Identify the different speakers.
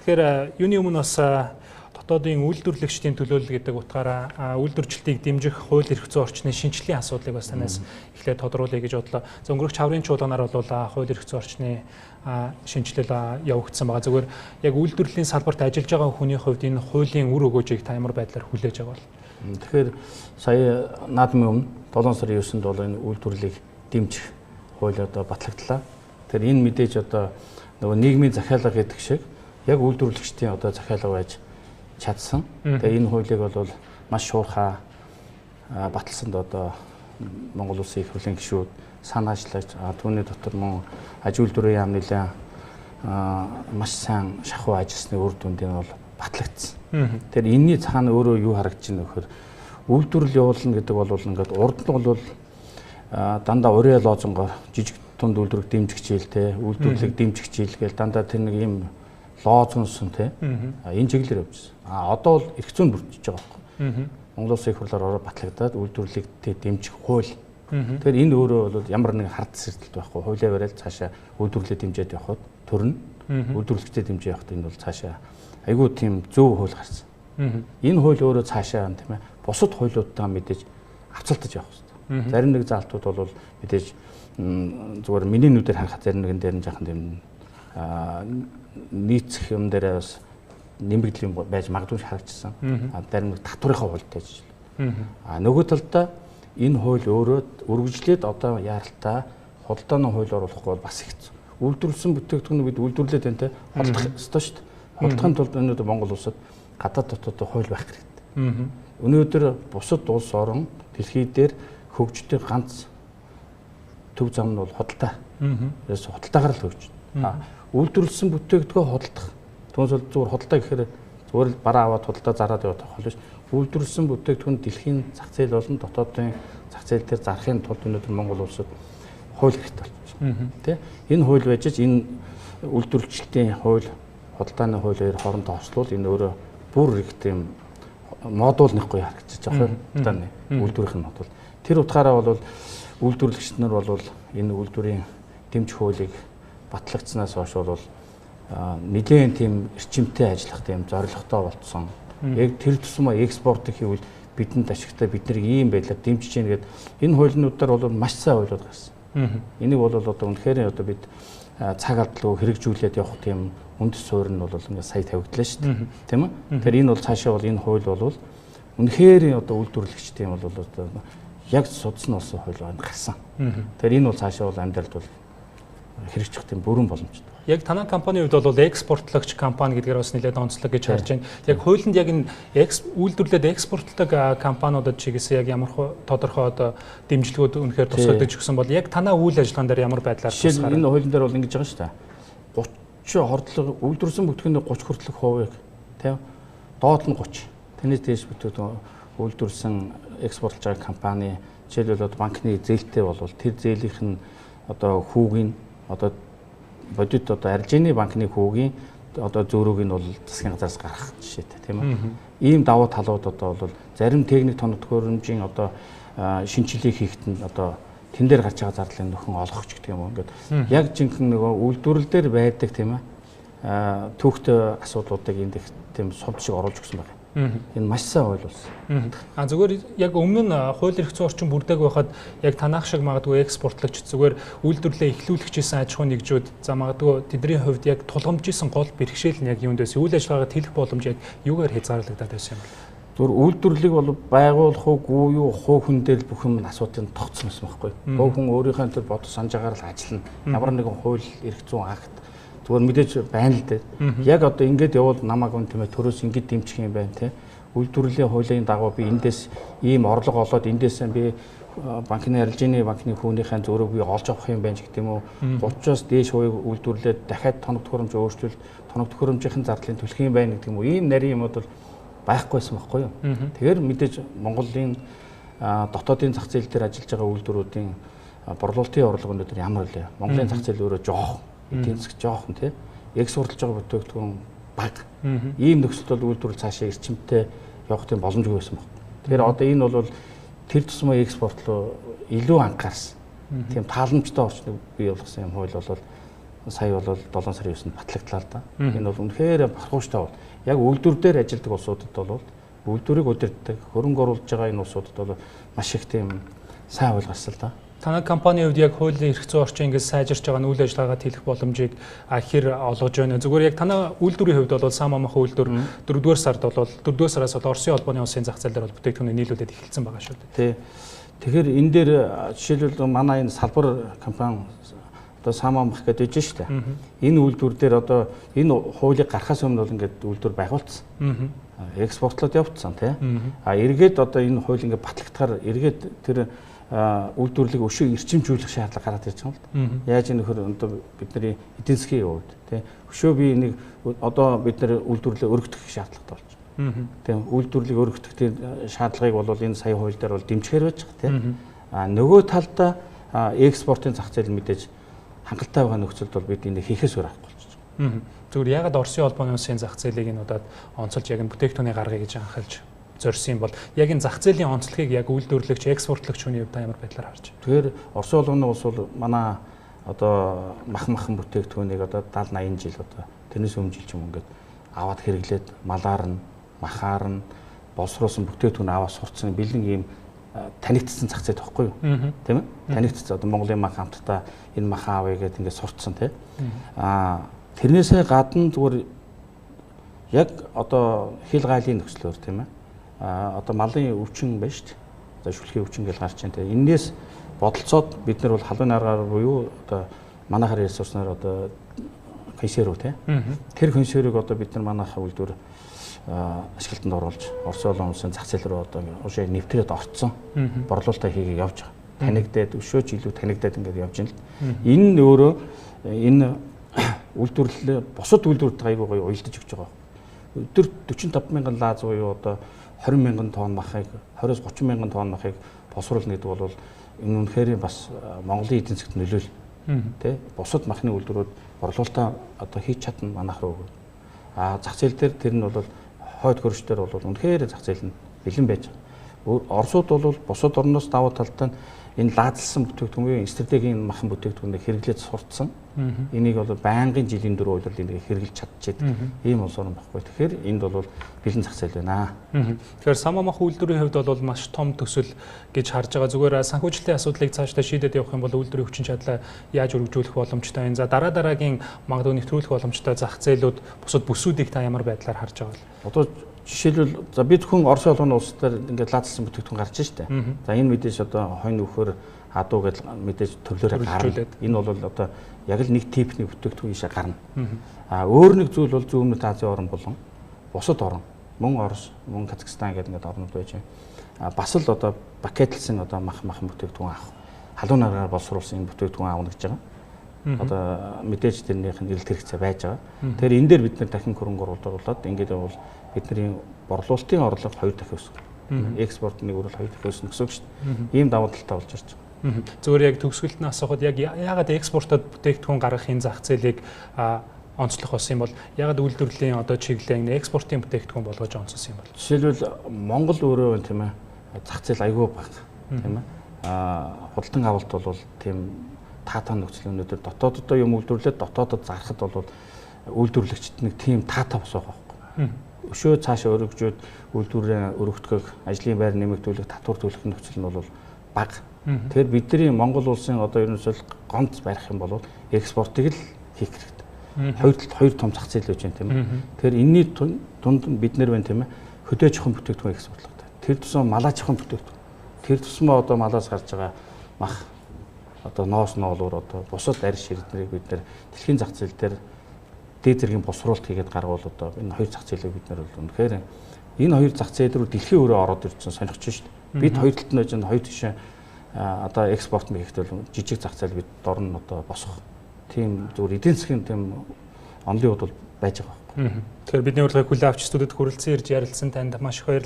Speaker 1: Тэгэхээр юуны өмнө бас дотоодын үйлдвэрлэгчдийн төлөөлөл гэдэг утгаараа үйлдвэрчлэлтийг дэмжих хууль эрх зүйн орчны шинжлэлийн асуудлыг бас танаас эхлээд тодруулъя гэж бодлоо. За өнгөрөх чаврын чуулганаар бол хууль эрх зүйн орчны шинжилэл явагдсан байгаа. Зүгээр яг үйлдвэрлэлийн салбарт ажиллаж байгаа хүний хувьд энэ хуулийн үр өгөөжийг та ямар байдлаар хүлээж байгаа бол?
Speaker 2: Тэгэхээр сая наадмын өмнө 7 сарын 9-нд бол энэ үйлдвэрлэлийг дэмжих хууль одоо батлагдлаа. Тэгэхээр энэ мэдээж одоо нөгөө нийгмийн захиалга гэдэг шиг яг үйлдвэрлэгчдийн одоо захиалга байж чадсан. Тэгээ энэ хуулийг бол маш шуурхаа баталсанд одоо Монгол Улсын их хурлын гишүүд санаачлаж түүний дотор мөн аж үйлдвэрийн яам нэлээд маш сайн шахуу ажилласны үр дүнд нь бол батлагдсан. Тэгэхээр энэний цаана өөрөө юу харагдаж байна гэхээр үйлдвэрлэл явуулна гэдэг бол ингээд урд нь бол дандаа урья лозунгоор жижиг тунд үйлдвэрийг дэмжих хичээл те үйлдвэрлэлийг дэмжих хичээл гээл дандаа тэр нэг юм лозунсан те энэ чиглэлээр явжсэн. А одоо бол эрх зүйн бүрдэж байгаа байхгүй. Монгол Улсын их хурлаар ороо батлагдаад үйлдвэрлэлийг дэмжих хууль. Тэгэхээр энэ өөрөө бол ямар нэгэн хард сэрдэлт байхгүй. Хуулиа бариад цаашаа үйлдвэрлэлээ дэмжиж явхад төрнө. Үйлдвэрлэгчдээ дэмжиж явахад энэ бол цаашаа айгүй тийм зөв хууль гарсан. Энэ хууль өөрөө цаашаа тийм бусад хуулиудтайгаа мэдээж авцалтаж явах хэрэгтэй. Зарим нэг заалтууд бол мэдээж зүгээр миний нүдээр харахад зарим нэгэн дээр нь жаахан тийм нийцэх юм дээр бас нэмэгдэл юм байж магадгүй харагдчихсан. А зарим нэг татврынхаа хуультай жишээ. А нөгөө талдаа энэ хууль өөрөө үргэлжлээд одоо яаралтай худалдааны хууль оруулахгүй бол бас хэцүү. Үйлдвэрлэсэн бүтээгдэхүүнийг бид үйлдвэрлээд байна те худалдах ёстой шүү дээ. Худалдахын тулд өнөөдөр Монгол улсад гадаад дотоод хууль байх хэрэгтэй. Өнөөдөр бусад улс орон дэлхий дээр хөгждөг ганц төв зам нь бол худалдаа. Тэрээс худалдаагаар л хөгжинэ. Үйлдвэрлэсэн бүтээгдэхүүн худалдах. Түүнээс бол зүгээр худалдаа гэхээр зүгээр л бараа аваад худалдаа зараад явах хол биш. Үйлдвэрлэсэн бүтээгдэхүүн дэлхийн зах зээл болон дотоодын зах зээл дээр зарахын тулд өнөөдөр Монгол улсад хууль хэрэгтэй болчихно. Тэ? Энэ хууль байж ч энэ үйлдвэрлэлтийн хууль, худалдааны хууль хоёр хоорондоо хослуул энэ өөрөө бүр их тийм модуль нэг гоё харагдчих жоох юм. Худалдааны үйлдвэрийн модуль. Тэр утгаараа бол үйлдвэрлэгч нар бол энэ үйлдвэрийн дэмжих хуулийг батлагдсанаас хойш бол нэлээн тийм эрчимтэй ажиллах тийм зорилготой болцсон. Яг тэр тусмаа экспорт хийвэл бидэнд ашигтай, бид нарыг ийм байдлаар дэмжиж гин гэд энэ хуулиудаар бол маш сайн хуулиуд гарсан. Энийг бол одоо үнэхээр одоо бид цаг алдлуу хэрэгжүүлээд явах тийм үндэс суурь нь бол ингээд сая тавигдлаа шүү дээ. Тийм ээ? Тэгэхээр энэ бол цаашаа бол энэ хууль бол үнэхээр одоо үйлдвэрлэгчдийн бол одоо яг судас нь болсон хууль гарсан. Тэгэхээр энэ бол цаашаа бол амьдралд бол хэрэгжих тийм бүрэн боломжтой.
Speaker 1: Яг танай компанийн хувьд бол экспортлогч компани гэдгээр бас нэлээд онцлог гэж харж байна. Яг хуулинд яг энэ үйлдвэрлээд экспортлдог компаниудад чиглэсэн яг ямар тодорхой одоо дэмжлэгүүд үнэхээр тусгагдаж өгсөн бол яг танай үйл ажиллагаан дээр ямар байдлаар
Speaker 2: тусгаар? Энэ хуулийн дээр бол ингэж байгаа шүү дээ. 30 хордлого үйлдвэрлэсэн бүтээгдэхүүний 30 хүртэлх хувийг тийм доод нь 30. Тэрнээс дээш бүтээгдэхүүн үйлдвэрлэсэн экспортлж байгаа компани жишээлбэл одоо банкны зээлтэй бол тэр зээлийнх нь одоо хүүгийн одоо бодит одоо арилжааны банкны хүүгийн одоо зөөрөөг нь бол засгийн газраас гаргах жишээтэй тийм ээ. Ийм давуу талууд одоо бол зарим техник тоног төхөөрөмжийн одоо шинжилгээ хийхэд нь одоо тэн дээр гарч байгаа зардлын нөхөн олгох ч гэдэг юм уу. Ингээд яг жинхэнэ нөгөө үйлдвэрлэл дээр байдаг тийм ээ түүхтэй асуудлуудыг энд их тийм сувд шиг оруулж өгсөн байна. Энэ маш сайн хууль болсон.
Speaker 1: А зүгээр яг өмнө нь хууль эрх зүйн орчин бүрдээг байхад яг танах шиг магадгүй экспортлогч зүгээр үйлдвэрлэлээ эхлүүлэх гэсэн аж ахуйн нэгжүүд за магадгүй тэдний хувьд яг тулгамжсэн гол бэрхшээл нь яг юунд байсан? Үйл ажиллагаагаа тэлэх боломж яг юугаар хязгаарлагдаад байсан юм бэ?
Speaker 2: Зүгээр үйлдвэрлэлийг бол байгуулах уугүй юу хуу хүн дээр бүх юм асуудыг тогтсон байсан байхгүй. Хуу хүн өөрийнхөө тэр бодож санаж байгаагаар л ажиллана. Ямар нэгэн хууль эрх зүйн акт зүгээр мэдээж байна л дээ. Яг одоо ингэж явбал намайг үн тийм ээ төрөөс ингэж дэмжих юм байна те. Үйлдвэрлэлийн хуулийн дагуу би эндээс ийм орлого олоод эндээс би банкны арилжааны банкны хүүнийхээ зөрөөг би олж авах юм байна ч гэдэг юм уу. 30-аас дээш хувийг үйлдвэрлээд дахиад тоног төхөөрөмж өөрчлөлт, тоног төхөөрөмжийн зардлын төлөх юм байна гэдэг юм уу. Ийм нарийн юмуд бол байхгүйсэн байхгүй юу. Тэгэхээр мэдээж Монголын дотоодын зах зээл дээр ажиллаж байгаа үйлдвэрүүдийн борлуулалтын орлого өнөөдөр ямар вэ? Монголын зах зээл өөрөө жоох. Эдийн засаг жоохон тий. Экспортлж байгаа бүтээгдэхүүн бага. Ийм нөхцөлд бол үйлдвэрлэл цаашаа эрчимтэй явах тийм боломжгүй байсан баг. Тэгэхээр одоо энэ бол тэр тусмаа экспорт руу илүү анхаарсан. Тийм тааламжтай орчныг бий болгосон юм хууль бол Сая бол 7 сарын 9-нд батлагдлаа л да. Энэ бол үнэхээр бахархууштай бол яг үйлдвэр дээр ажилладаг улсуудад бол үйлдвэрийг удирддаг, хөрөнгө оруулж байгаа энэ улсуудад бол маш их тийм сайн хууль гарсан л да.
Speaker 1: Танай компанийн хувьд яг хуулийн эрх зүйн орчин ингэж сайжирч байгаа нь үйл ажиллагаагаа тэлэх боломжийг хэр олгож байна? Зүгээр яг танай үйлдвэрийн хувьд бол Сама мах үйлдвэр 4-р сард бол 4-р сараас бол Оросын холбооны улсын зах зээл дээр бол бүтээгдэхүүнийг нийлүүлээд эхэлсэн байгаа шүү дээ.
Speaker 2: Тий. Тэгэхээр энэ дээр жишээлбэл манай энэ салбар компани одоо Сама мах гэдэг байж шүү дээ. Энэ үйлдвэр дээр одоо энэ хуулийг гаргахаас өмнө бол ингээд үйлдвэр байгуулсан. Экспортлоод явцсан тий. А эргээд одоо энэ хууль ингээд батлагдахаар эргээд тэр үйлдвэрлэлийг өшөө эрчимжүүлэх шаардлага гараад ирж байгаа юм л да. Яаж энэ нөхөр одоо бидний эдийн засгийн хувьд тий өшөө би энийг одоо бид нэр үйлдвэрлэлээ өргөтгөх шаардлагатай болж байна. Тийм үйлдвэрлэлийг өргөтгөх тийм шаардлагыг бол энэ сая хууль дээр бол дэмжихээр байж байгаа тий. А нөгөө талдаа экспортын зах зээл мэдээж хангалттай байгаа нөхцөлд бол бид энийг хийхээс өөр аргагүй болчих.
Speaker 1: Зүгээр ягаад Оросын холбооны улсын зах зээлийг энэ удаад онцолж яг энэ бүтээгдэхүүнийг гаргая гэж анхаарч зорьсон юм бол яг энэ зах зээлийн онцлогийг яг үйлдвэрлэгч, экспортлогч хүний хувьд ямар байдлаар харж байна?
Speaker 2: Тэгэхээр Оросын холбооны улс бол манай одоо мах махан бүтээгдэхүүнийг одоо 70 80 жил одоо тэрнээс өмнө жил ч юм ингээд аваад хэрэглээд малаар нь, махаар нь боловсруулсан бүтээгдэхүүн аваад сурцсан бэлэн ийм танигдсан зах зээл байхгүй юу? Тийм ээ? Танигдсан одоо Монголын мах хамтдаа энэ махан авъя гэдээ ингээд сурцсан тийм. Аа тэрнээсээ гадна зүгээр яг одоо хил гайлын нөхцлөөр тийм ээ. Одоо малын өвчин байна шүү дээ. Одоо шүлхийн өвчин гэж гарч байна тийм. Эннээс бодолцоод бид нар бол халуун аргаар буюу одоо манайхаар ресурснаар одоо консерв тийм. Тэр консервийг одоо бид нар манайхаа үйлдвэр ашиглалтанд оруулж Оросын олон улсын зах зээл рүү одоо уушаа нэвтрээд орцсон. Борлуулалтаа хийгээ явж байгаа. Танигдаад өшөөч илүү танигдаад ингээд явж байна л. Энэ нь өөрөө энэ үйлдвэрлэлээ бусад үйлдвэртэй айгүй гоё уялдаж өгч байгаа. Өдөр 45 мянган лаз буюу одоо 20 мянган тонн махыг 20-с 30 мянган тонн махыг босруулна гэдэг бол энэ үнэхээр бас Монголын эдийн засгт нөлөөл тий. Бусад махны үйлдвэрүүд борлуулалтаа одоо хийж чадна манайх руу. А зах зээл дээр тэр нь бол хойд хөрш дээр бол үнэхээр зах зээл нь бэлэн байж байгаа. Оросууд бол бусад орноос давуу талтай нь энэ лаазлсан бүтээгдэхүүн буюу стратегийн махан бүтээгдэхүүнийг хэрэглээд сурцсан. Энийг бол байнгын жилийн дөрөв улирал энийг хэрэглэж чадчихэдэг. Ийм улс орн байхгүй. Тэгэхээр энд бол бэлэн зах зээл байна.
Speaker 1: Тэгэхээр Сама мах үйлдвэрийн хувьд бол маш том төсөл гэж харж байгаа. Зүгээр санхүүжилтийн асуудлыг цаашдаа шийдээд явах юм бол үйлдвэрийн хүчин чадлаа яаж өргөжүүлэх боломжтой юм. За дараа дараагийн магадгүй нэвтрүүлэх боломжтой зах зээлүүд бусад бүсүүдийг та ямар байдлаар харж байгаа вэ?
Speaker 2: Одоо жишээлбэл за бид хүн Оросын холбооны улс дээр ингээд лаазлсан бүтээгдэхүүн гарч штэ. За энэ мэдээж одоо хонь нөхөр адуу гэж мэдээж төрлөөрөө гарна. Энэ бол одоо яг л нэг типний бүтээгдэхүүн ийшээ гарна. А өөр нэг зүйл бол зүүн өмнөд Азийн орн болон бусад орн, мөн Орос, мөн Казахстан гэдэг ингээд орнууд байж байна. А бас л одоо пакетлсан одоо мах махан бүтээгдэхүүн авах, халуун наргаар боловсруулсан энэ бүтээгдэхүүн авна гэж байгаа. Одоо мэдээж тэрнийх нь эрэлт хэрэгцээ байж байгаа. Тэгэхээр энэ дээр бид нэр дахин хөрөнгө оруулаад ингээд бол бидний борлуулалтын орлого 2 дахин өсөх. Экспорт нэг өрөөл 2 дахин өснө гэсэн үг шүү дээ. Ийм давуу талтай болж ирж байгаа.
Speaker 1: Зүгээр яг төгсгөлд нь асуухад яг яагаад экспортод бүтээгдэхүүн гаргах энэ зах зээлийг онцлох болсон юм бол яагаад үйлдвэрлэлийн одоо чиглэлээ экспортын бүтээгдэхүүн болгож онцлсон юм бол?
Speaker 2: Жишээлбэл Монгол өөрөө тийм ээ зах зээл айгүй бага тийм ээ. Худалдан авалт бол тийм таатай нөхцөл өнөөдөр дотооддоо юм үйлдвэрлээд дотоодод зархад бол үйлдвэрлэгчд нэг тийм таатай бос байгаа байхгүй. Өшөө цаашаа өргөжөөд үйлдвэрээ өргөтгөх, ажлын байр нэмэгдүүлэх, татвар төлөх нөхцөл нь бол бага. Тэгэхээр бидний Монгол улсын одоо ерөнхийдөө гонц барих юм бол экспортыг л хийх хэрэгтэй. Хоёр талд хоёр том зах зээл байж байна тийм ээ. Тэгэхээр энэний тунд бид нэр байна тийм ээ. Хөдөө аж ахуйн бүтээгдэхүүн экспортлох. Тэр тусам малаа аж ахуйн бүтээгдэхүүн. Тэр тусмаа одоо малаас гарч байгаа мах одоо ноос ноолуур одоо бусад арь ширднийг бид нэр дэлхийн зах зээл дээр дээд зэргийн босруулалт хийгээд гаргавал одоо энэ хоёр зах зээлийг бид нэр бол үнэхээр энэ хоёр зах зээл рүү дэлхийн өрөө ороод ирсэн сонирхож шүү дээ. Бид хоёр талд нь байж хоёр тийшээ одоо экспорт мэхтэй бол жижиг зах зээл бид дорн одоо босох тийм зүгээр эдийн засгийн тийм онлын хувьд бол байж байгаа байхгүй.
Speaker 1: Тэгэхээр бидний урилгыг хүлээн авч студид хүрэлцэн ирж ярилцсан танд маш их баярлалаа.